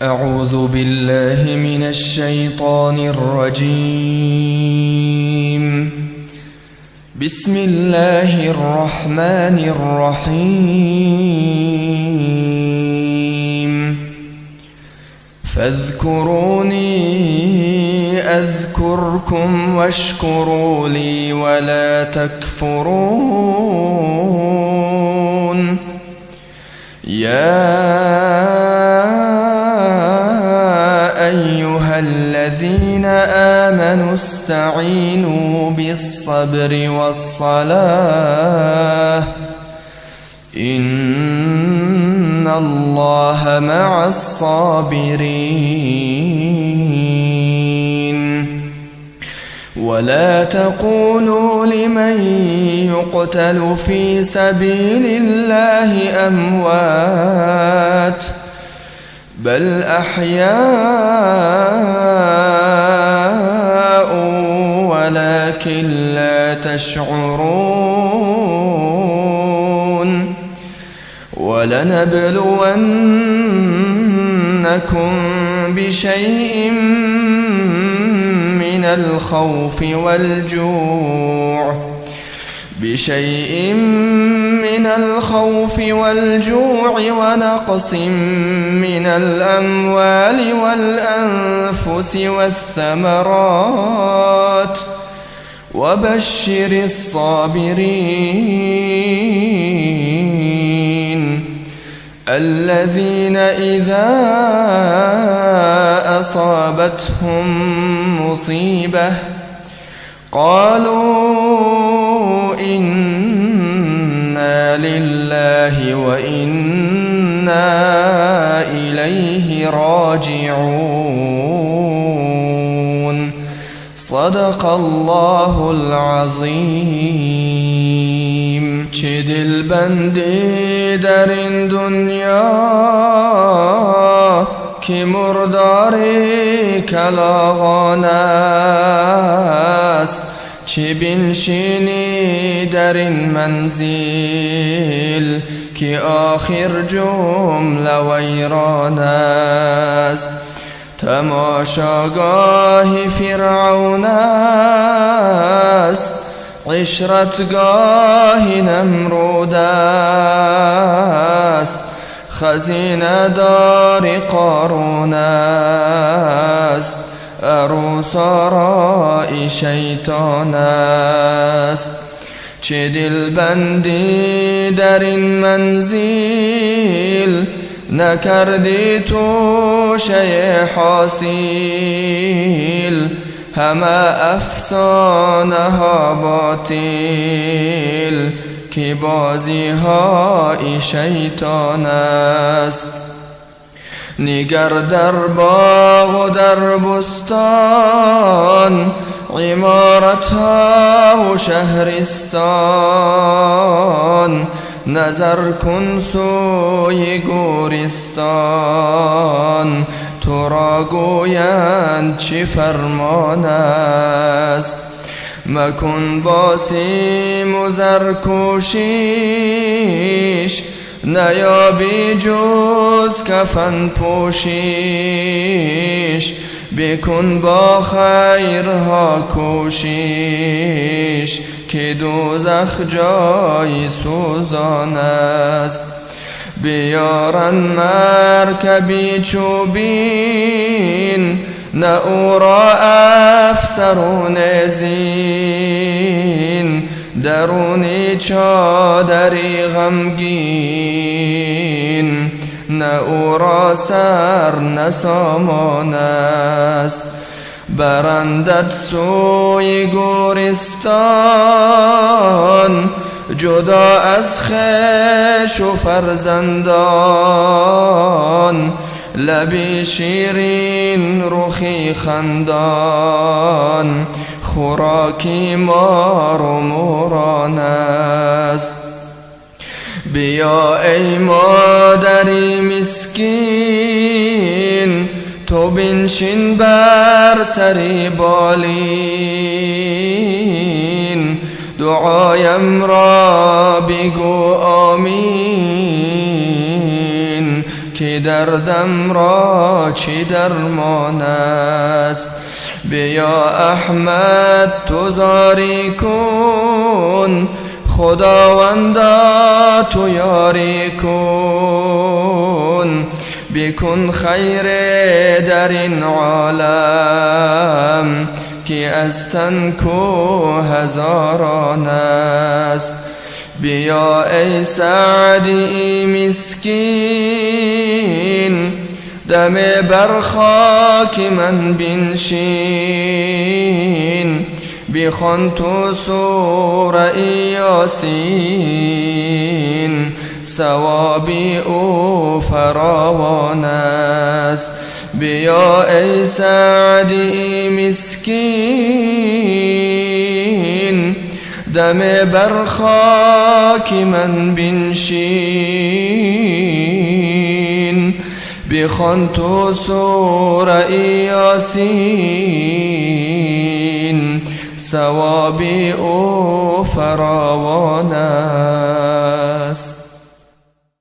أعوذ بالله من الشيطان الرجيم. بسم الله الرحمن الرحيم. فاذكروني أذكركم واشكروا لي ولا تكفرون. يا أيها الذين آمنوا استعينوا بالصبر والصلاة إن الله مع الصابرين. ولا تقولوا لمن يقتل في سبيل الله أموات بل أحياء ولكن لا تشعرون. ولنبلونكم بشيء من الخوف والجوع ونقص من الأموال والأنفس والثمرات وبشر الصابرين الذين إذا أصابتهم مصيبة قالوا إنا لله وإنا إليه راجعون. صدق الله العظيم. چه دلبندی در این دنیا که مرداری کلاغان است، چه بنشینی در این منزل که آخر جمله ویران است. تماشاگاه فرعون است، عشرتگاه نمرود است، خزینه دار قارون است، عروس آرای شیطان است. چه دلبندی در این منزل نکردی توشه حاصل، همه افسانه ها باطل که بازی های شیطان است. نگر در باغ و در بستان، عمارت ها و شهرستان، نظر کن سوی گورستان، تو را گویند چه فرمان است. مکن با سیم و زر کوشش، نیابی جز کفن پوشش، بکن با خیرها کوشش که دوزخ جای سوزان است. بیارن مرکبی چوبین، نه او را افسرون زین، درونی چادری غمگین، نه او را سر نه سامان است. برندت سوی گورستان، جدا از خویش و فرزندان، لبی شیرین رخی خندان، خوراکی مار و موران است. بیا ای مادری مسکین، تو بنشین بر سری بالین، دعایم را بگو آمین که دردم را چی درمان است. بیا احمد تو زاری کن، خداوندا تو یاری کن. بکن خیر در این عالم که از تن کو هزاران است. بیا ای سعدی مسکین، دم بر خاک من بنشین. بخوان تو سوره یاسین، ثوابی او فراوان است. بیا ای سعدی مسکین، دم بر خاک من بنشین. بخوان تو سوره یاسین، ثوابی او فراوان است.